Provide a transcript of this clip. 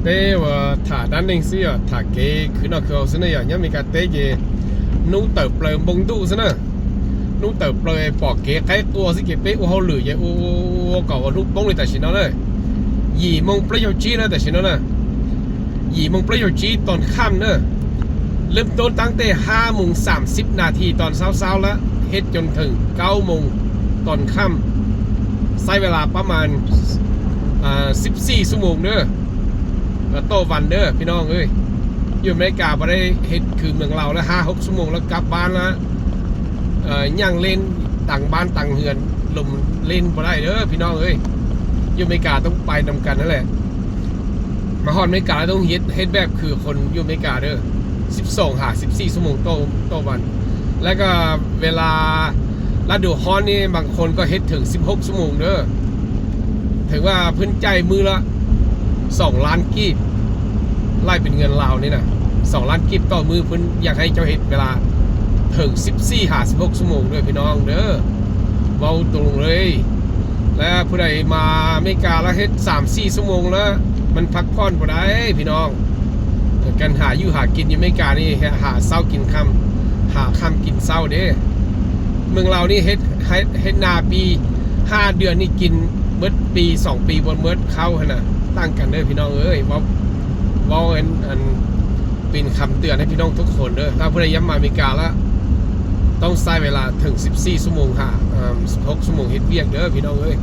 Tê và thả đá ninh xí à, thả kế cứ nó cứ xí này à, nhá mình cả tê về. Nu tờ plờ bông đủ xí nè. Nu tờ plờ bỏ kế cái tua xí kế pê u hầu lử vậy, u, u, u, u, cỏ vào lũ bông đi tại xí nó nè. Dì mông play hầu chi nè tại xí nó nè. Dì mông play hầu chi toàn khăm nè. ເລີ່ມຕົ້ນຕັ້ງແຕ່ຫ້າໂມງສາມສິບນາທີຕອນເຊົ້າໆ ລະເຮັດຈົນເຖິງເກົ້າໂມງຕອນຄ່ຳ ໃຊ້ເວລາປະມານ ອ່າ ສິບສີ່ຊົ່ວໂມງເດີ ຕໍ່ວັນເດີພີ່ນ້ອງເອີຍ. ຢູ່ອາເມລິກາບໍ່ໄດ້ເຮັດຄືເມືອງລາວລະຫ້າຫົກຊົ່ວໂມງ ລະກັບບ້ານລະ ເອີ ຍ່າງເລ່ນຕາມບ້ານຕາມເຮືອນ ລົມເລ່ນບໍ່ໄດ້ເດີພີ່ນ້ອງເອີຍ. ຢູ່ອາເມລິກາຕ້ອງໄປນຳກັນຫັ້ນແຫຼະ. ມາຮອດອາເມລິກາແລ້ວຕ້ອງເຮັດ ເຮັດແບບຄືຄົນຢູ່ອາເມລິກາເດີ ສິບສອງຫາສິບສີ່ຊົ່ວໂມງຕໍ່ ຕໍ່ວັນ. ແລ້ວກໍເວລາລະດູຮ້ອນນີ້ ບາງຄົນກໍເຮັດເຖິງສິບຫົກຊົ່ວໂມງເດີ. ຖືວ່າເພິ່ນຈ່າຍມື້ລະສອງລ້ານກີບ ໄລ່ເປັນເງິນລາວນີ້ນະ ສອງລ້ານກີບຕໍ່ມື້ ເພິ່ນຢາກໃຫ້ເຈົ້າເຮັດເວລາເຖິງສິບສີ່ຫາສິບຫົກຊົ່ວໂມງເດີພີ່ນ້ອງເດີ. ເວົ້າຕົງເລີຍ ແລະ ຜູ້ໃດມາອາເມລິກາແລ້ວເຮັດສາມສີ່ຊົ່ວໂມງແລ້ວ ມັນພັກຜ່ອນບໍ່ໄດ້ພີ່ນ້ອງ. ການຫາຢູ່ຫາກິນຢູ່ອາເມລິການີ້ ຫາເຊົ້າກິນຄ່ຳ ຫາຄ່ຳກິນເຊົ້າເດ້. ເມືອງລາວນີ້ເຮັດ ເຮັດ ເຮັດນາປີຫ້າເດືອນນີ້ກິນເບິດປີສອງປີບໍ່ເໝິດເຂົ້າຫັ້ນນະ. ຕ່າງກັນເດີພີ່ນ້ອງເອີຍ. ເວົ້າ ເວົ້າອັນ ອັນ ເປັນຄຳເຕືອນໃຫ້ພີ່ນ້ອງທຸກຄົນເດີ. ຖ້າຜູ້ໃດຢາກມາອາເມລິກາລະ ຕ້ອງໃຊ້ເວລາເຖິງສິບສີ່ຊົ່ວໂມງ ຫາ ເອີ່ມ ສິບຫົກຊົ່ວໂມງເຮັດວຽກເດີພີ່ນ້ອງເອີຍ.